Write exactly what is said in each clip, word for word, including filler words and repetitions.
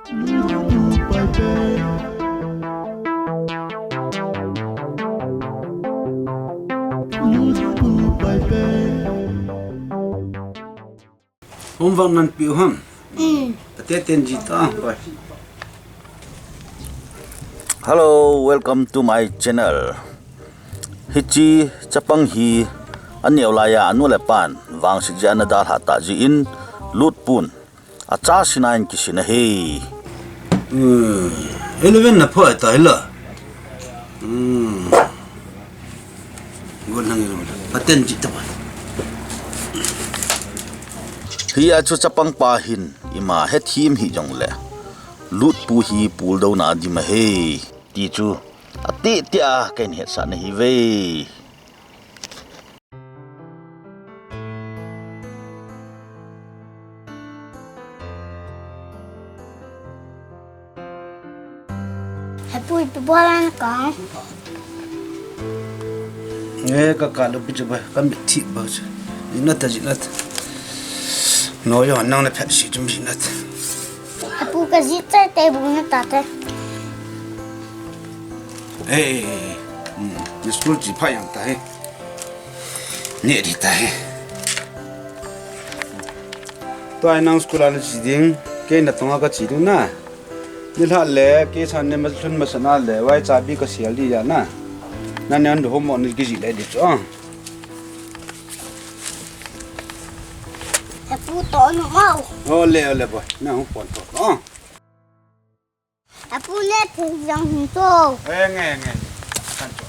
Homework nan piu ham. Mm. Ate ten ji ta, bye. Hello, welcome to my channel. Hiche chapang hi aneo laiya anu le apan vangset jeh a ana dalha tah jeh in lut pun. Acha sina in kisin ahi. Hmm, eleven na pha ta hila. Hmm. Gon hang ilo. Paten ji ta ba. Hia chu chapang pa hin ima hethem hih jongle lut pu hi pul douna adim ahi. Ti chu ati ti a kahin hetsah nahi ve. Hepu, ipi bol a nakang? Eh, ka kal u pi chu ba, ka mit thip ba chu. Jina ta, jina ta. No yo, nang na phet si chum jina ta. Hepu, ka ji chai te bu na ta te. Eh, eh, eh, eh. Hmm, ni school chi pha jeng ta he. Ni di ta he. Tua nang school a na chi ding, kei na tonga ka chi ding na. Ni lha le, kei san ne ma lhun masa na le, vai chabi ka sial di ja na. Na ne an do homo ni ki ji le di chu. Hepu to no mau. Ole, ole boy, na hung pon to. Oh. Apu le phung jang hung to. Eh, nge, nge. Kan to.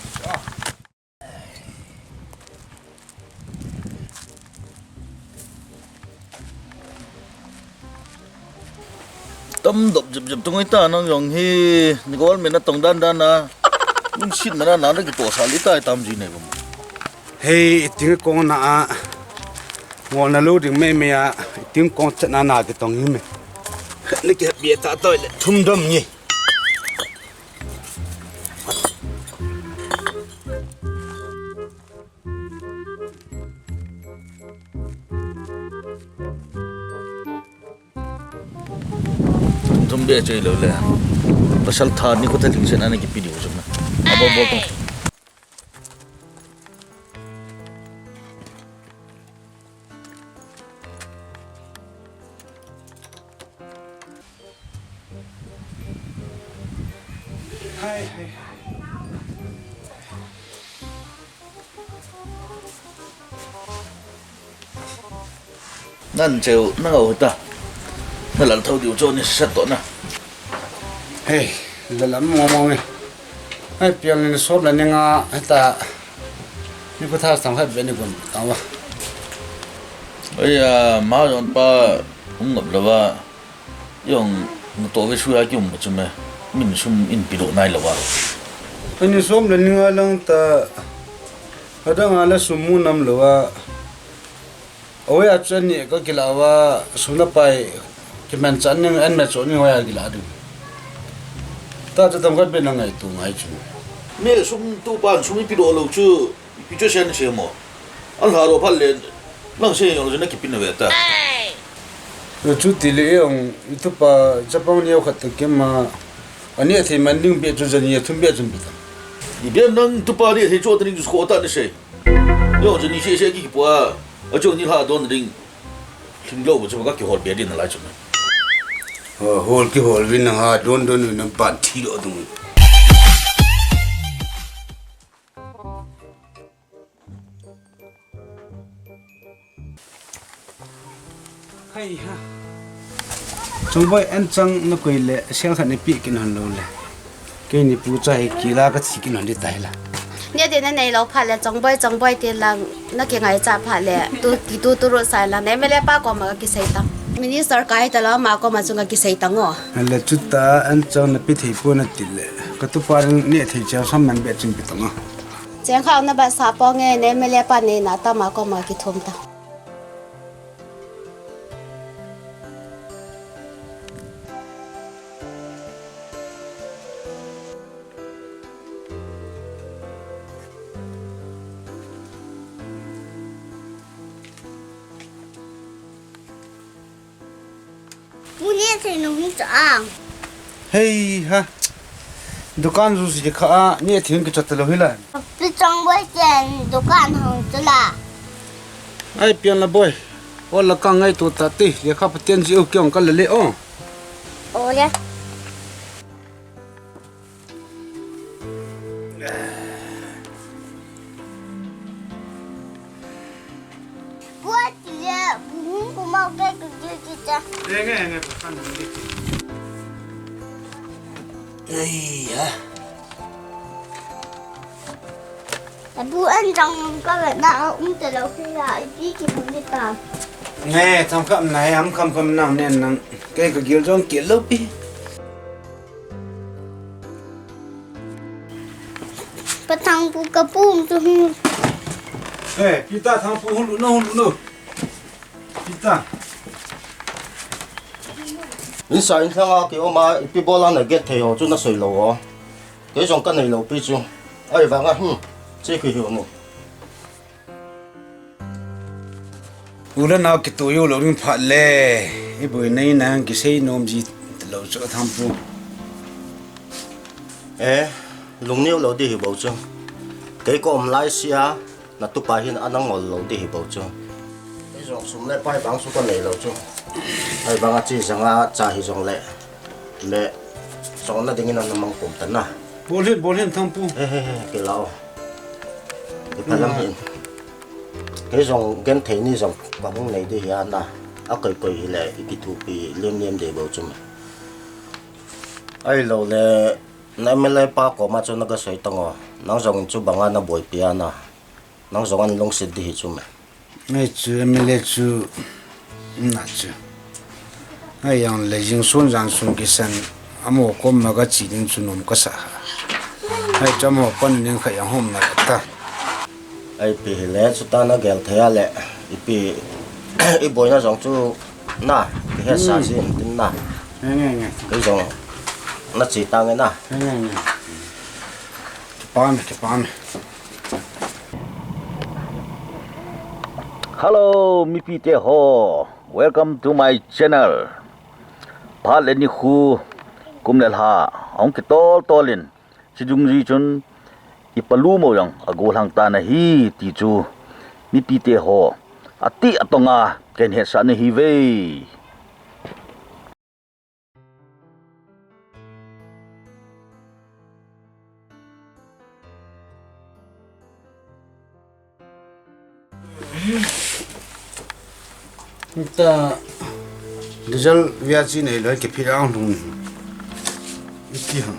Tam dop jep jep tu ngai ta nang jong hi, ni gol me na tong dan dan na. Lungset mana na na kitoh sah le tai tam ji nei bang. Hei, iting kong na a. Ngol na lo ding me me a, iting kong chat na na kitong hi me. Ni ke bia ta toi le thum dom ni. Thum thum bia chei lo le. Pasal tha ni ko ta ling sen ana kipi diu chum na. Abol bol tong. Hai, hai, hai. Nan cheu, na ngau ta. Na lal thau diu chu ni sat to na. Hei, lalam mo mo nge. Hei, piang ni som la ni nga, heta. Ni ko tha sang hai be ni gon ta wa. Oi, a, ma jon pa, um ngap la wa. Jong, na to ve su ya ki um chu me. Min sum in pi lo nai la wa. Ani som la ni nga lang ta. Hada nga la sum mu nam la wa. Oya chu ani ka kila wa, sum na pai, kiman chan ning, an me chu ni oya kila du. Ta chu tam khat be na ngai tu ngai chu. Me sum tu pan sum ipi do lo chu, ipi chu sen se mo. An ha ro phal le, nang se yong na kipi na ve ta. Chu ti le yong, itu pa, chapang ni khat ta kima, ani a thei man ding be chu jani a thum be chu bi ta. Ibe nang tu pa ni thei chu ta ning chu ko ta ni se. Yo, chu ni se se ki pua, a chu ni lha don ding. Thing lo chu ka kihol be din lai chu. Ho, hol kihol vin ha don don vin ban thi lo dung. Hai ha. Chongboi an chang na koi le, sel khat ni pi kin han lo le. Kei ni pu cha hi kila ka thi kin han di tai la. Ni de na nei lo pha le, Chongboi, Chongboi ti lang, na ki ngai cha pha le, tu, ti tu tu ru sai la, nei me le pa ko ma ki sei ta. Minister kai ta lo ma ko ma chung ki sei ta ngo. Le chu ta an chang na pi thei po na ti le. Ka tu pa ring ni thei chang sam man be ching pi ta ngo. Cheng khau na ba sa po nge, nei me le pa nei na ta ma ko ma ki thum ta. Pu Nehthei nung hi chu ang. Hei ha. Dukan ju si kha a, ni thing ki chat lo hi la. Pi Chongboi chen dukan hong chu la. Ai pian la boi. O la ka ngai to ta ti, le kha pa tian ji o kyong ka le le o. O le. Buat dia, bunyi kumau ke kerja kita. Nge, nge, nge, bukan bunyi. Ai, ya. Abu an jang ka na um te lo ke ya, ipi ki bunyi ta. Nge, tham kham na, am kham kham na, ne nang. Ke ka gil jong ke lo pi. Pathangpu kapu chu hung. Eh, Peter, Thangpu hung lut no, hung lut no. Peter. Nisa in thanga ki oma ipi bola na get thei ho chu na soi lo ho. Kei jong ka nei lo pi chu. Ai vanga, hmm. Che ki hi no. U le nao kitoh jou lou ding phat le, i boina in a kisei nom ji lou chu Thangpu. Eh, lungneo lou di hi bou chu. Kei ka um lai sia, na tupa hin ana ngol lou di hi bou chu. Kei jong sum le pai bang chu ka nei lou chu. Pai bang a chi jang a cha hi jong le. Le, chonna dingin ana mang pum tan na. Bol hin, bol hin Thangpu. He, he, he, ke lao. Ke phalam hin. Kei jong genthei ni jong ka hung nei di hi a na. A koi koi hi le, i kithupi liam liam di bou chu me. Ai lo le, na M L A pa koma chu na ka soi tang o. Nang jong in chu banga na boipi a na. Nang jong an lungset di hi chu me. Ngai chu M L A chu na chu. Ngai jong le jing sun jan sun kisan amo kom ma ka chi ding chu nom ka sa. Ngai chu amo pan ding kha jong hom na ta. Ai pi hi le chu ta na gel thei a le. Ipi i boina jong chu na ki he sa si tin na. Ngai, ngai, ngai. Kei jong na chi ta ngai na. Ngai, ngai, ngai. Kipa me, kipa me. Hello, mipi te ho. Welcome to my channel. Phat le nikho kum le lha ahung kitol tol in, chi dungjui chun i palu mo jong agollhang tan ahi ti chu mipi te ho ati atonga kahin hetsah nahi ve. Ta result via chi nei loi kiphil ang lhung. Iti ham.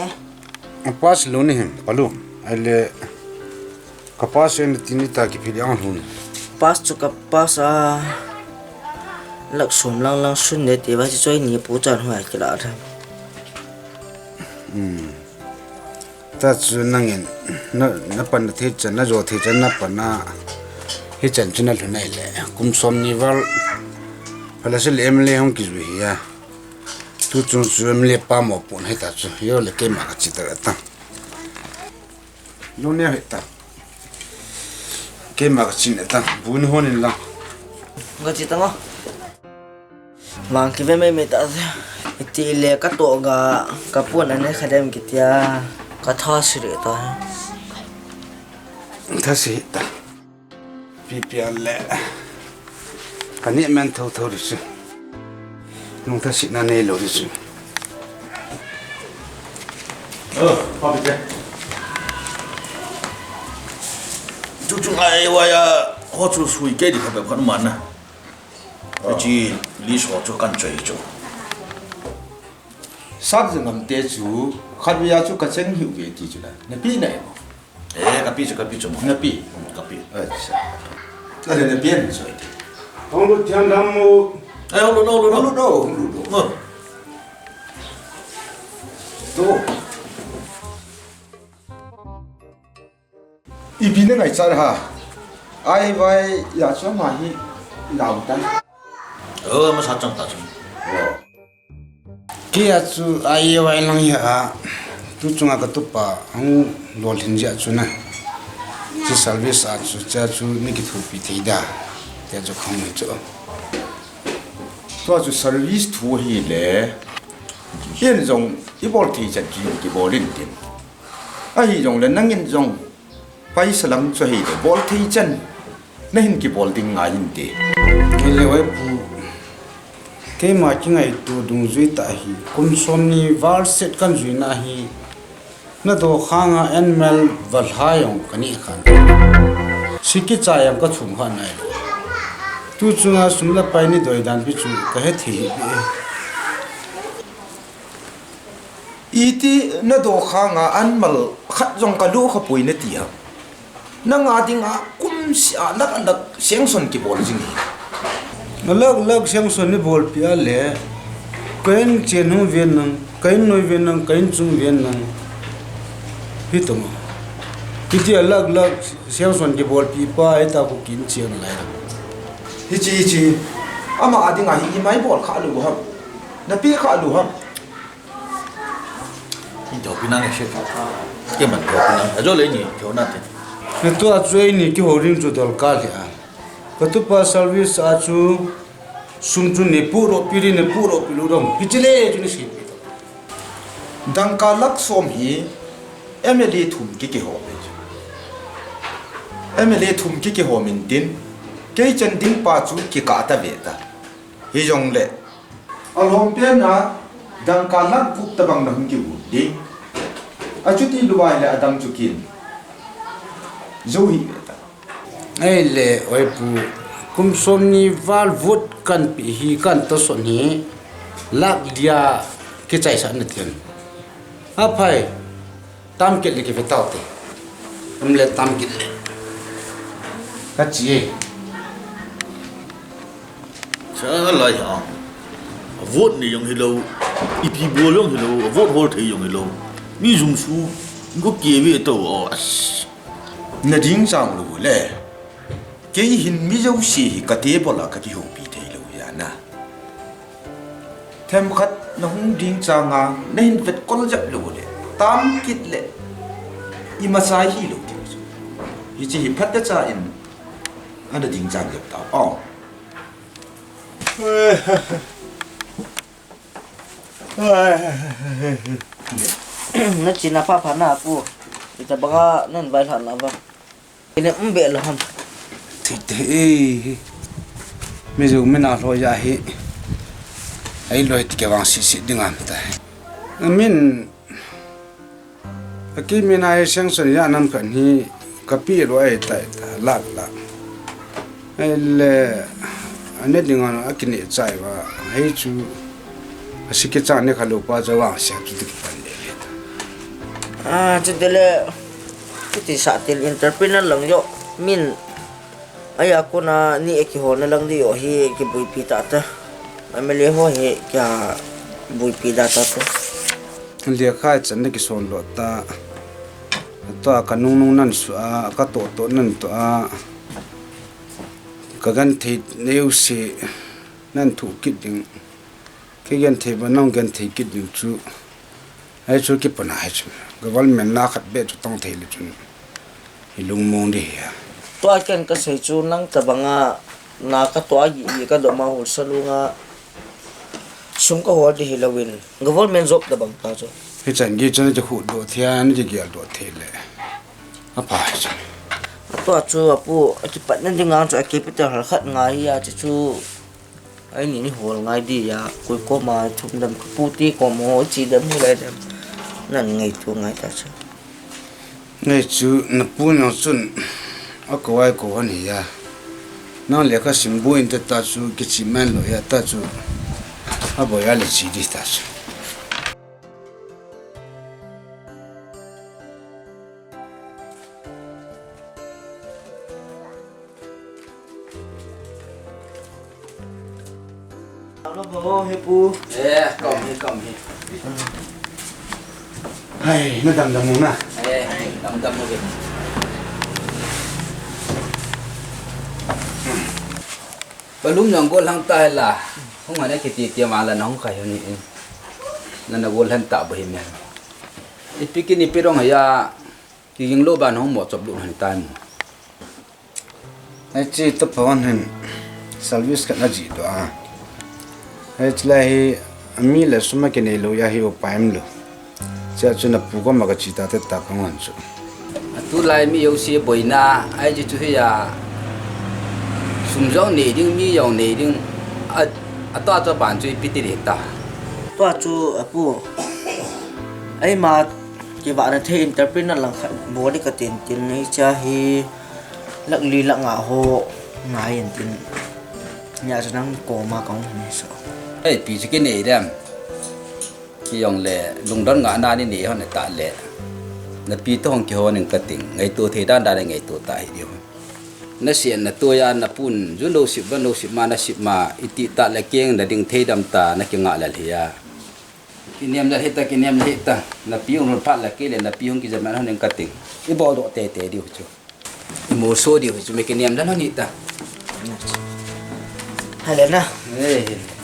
Eh? Pass lou ni hem, palu. Ai le Ka pass e na ti ni ta kiphil ang lhun. Pass chu ka pass a. Lak som lang lang sun ne ti va chi choi ni pu chan hoi kila tha. Hmm. Ta chu nangin na, na pan na thei chan, na jo thei chan na pan na hi chan chu na lhun ai le. Kum som ni val phala sil M L A hung kijui hi a. Tu chung chu M L A pa mo pon hi ta chu. Yo le keima ka chi ta ta. Lung ne hita. Keima ka chin ta. Bu ni hon in la. Ka chi ta ngo. Mang ki ve mai mai ta. Iti le ka to ga ka pun ane kha dem kitia. Ka tha si re ta. Tha si ta. Pi pi a le. Ka ni men tho tho ri su. Nung tha si na nei lo ri su. Oh, pa pi te. Chu chu ngai wa ya ho chu sui ke di kha be khan man na. Chi li so chu kan choi chu. Sat jang am te chu khat ve ya chu ka cheng hiu ve ti chu la. Na pi na e mo. Eh, ka pi chu, ka pi chu mo. Na pi. Ka pi. Acha. Ka le na pi an chu. Hong lut thiam dam mo. Eh, hong lut, hong lut, hong lut, hong lut. Oh. Tu. Ipi na ngai cha ha. Ai vai ya chu ma hi lau ta. Oh, ma sa chang ta chu. Oh. Kei a chu a e vai lang hi a, tu chunga ka tupa hung lolhin jeh a chu na. Chi service a chu, cha chu ni kithupi thei da. Tia chu khang ni chu. Tua chu service thu hi le. Ken jong ibol thei chan chu kibol in tin. Ahijongle nangin jong paisa lam chu hile bol thei chan nahin kibol ding ngai inte. Hile oi pu, keima kingaito dungjui tah hi, kum som ni val set kahin juina hi, na dokhanga anmal valha jong kaneh khan. Sikicha jong kathum kha nailou. Tu chunga sum le pai nei doi dan pi chu kahethei hih e. Iti na dokhanga anmal khat jong kalu kha poi nati ham? Nanga dinga kumseh a lakh lakh sanction kibol jing hi. Lakh lakh sanction neibolpi a le, ka inchen hung ven lang, ka innoi ven lang, ka inchung ven lang. Hitoma. Hitia lakh lakh sanction kibolpi pa, hita khu kin cheng lai. Hiche, hiche. Ama a dinga hi ima ibol kha lou ham? Napeh kha lou ham? Hin thopina nge se. Keman thopina. Ajole ni thona te. Natua chu eini kihou ding chu dorkar lheh a. Katupa service a chu sum chu neipudoh pi ding, neipudoh pi lou ding. Hiche le chu neisei pi ta. Dangka lakh som hi M L A thum ki kihom e. M L A thum ki kihom in tin, kei chan ding pa chu kikah ta ve ta. Hijongle alhompen a dangka lakh gup tabang nahung kivut ding. Achuti lou ahile adang chu kin jou hih ve ta. Ahile oi pu, kum som ni val vote kahin pe hi, kahin tohson hi, lakh li a kichaisah nati ham? Aphai. Tam kit le kive taute. Umle tam kit le. Kache e. Chalai ha. Vote nei jong hilou. Ipi bol jong hilou. Vote hol thei jong hilou. Mi jung su. Ko keve to. As. Nading chang lou le. Kei hin mi jouse hi ka table a kakihoupi thei lou hi ana. Themkhat nahung ding changa nahin vetkol jep lou le, tam kit le, ima chai hilou ti chu. Hiche hi phatechan ana ding chang jep tao. Nachena pha pha na pu. Itabanga nahin vailhah na va. Ine umbe lou ham. Thei te e. Mi jou mina lhoi ja hi. Ahilou ti kei vang sisi ding am ta. Amin. Aki mina hi sanction ja nam khan hi kapi lou ahi tai ta, lakh lakh. Ahile, ane dinga akineh chai va, hei chu, asiki chang ne kha lou pa chu vang sia chu ti kipan le le ta. Ah, chu tile, chu ti sa til entrepreneur lang jo, min, aya kona ni akiholna lang di jo hi kibuipi ta ta. M L A ho hi kibuipi da ta ta. Lekha chan na kison lo ta. Tua ka nung nung nan su a, ka to to nan to a. Ka genthei neo se nan thu kit ding. Kei genthei ba nang genthei kit ding chu. Ahi chu kipana ahi chu. Government na khat be chu tong thei le chun. Hi lungmong di hi a. Tua ken ka sei chu nang tabanga na ka tua gi gi ka doma holsa lunga. Sum ka hol di hi louvin. Government job tabang ta chu. Hichan gei chun nakikhuh doh thei a, nakigel doh thei le. Apa hi chu. Tua chu apu, akipatna dinga chu a capital halkhat ngai a chu chu. Aini ni hol ngai di a, koi koma thum dam ka pu ti kom ho chi dam hi lai dam. Nan ngaitu ngai ta chu. Ngai chu na pu nang chun a ko ai ko han hi a. Nang lekha sim bu in te ta chu kichi man lo ya ta chu. A boya le chi di ta chu. Alo, bo, he pu. Eh, kom hi, kom hi. Hai, na dam dam na. Eh, dam dam mo. Balum nang gol hang ta la. Hung hane kiti ti ma la nang kai ni. Na na gol han ta bo hi me. Ipi kini pirong ya. Kiging lo ban hong mo chop lo han tai mo. Ai chi to pon hin service ka na ji do a. Ai chi lai hi Ami le sum a kinei lou a hi upa um lou. Chea chu napu koma kache ta te ta kahung chu. Atulai mi jouse boina, ahi chu chu hi a. Sum jong nei ding, mi jong nei ding. A, atua chu aban chu ipi ti ding ta. Tua chu apu. Eima kivahna thei entrepreneur lang khat bol ding katin tin hichea hi lakh li lakh nga ho ngai in tin. Nia chu nang koma kahung hi so. Ei, ipi chu kinei dem. Kei jong le lungdon ngahna nei hon ta le. Napi toh hung kihou ning kating. Ngaito thei dan dan ngaito ta hi diu. Nasei natoh a napun, ju nosei ba nosei ma nasei ma, iti ta le keng nading thei dem ta nakinga le hia. Kinem le hita, kinem le hita. Napi hung lhun phat le kei le napi hung kijam man hon ning kating. Ibol doh tei tei diu chu. Imu so diu chu me kinem le hon hita. Hale na. Ei.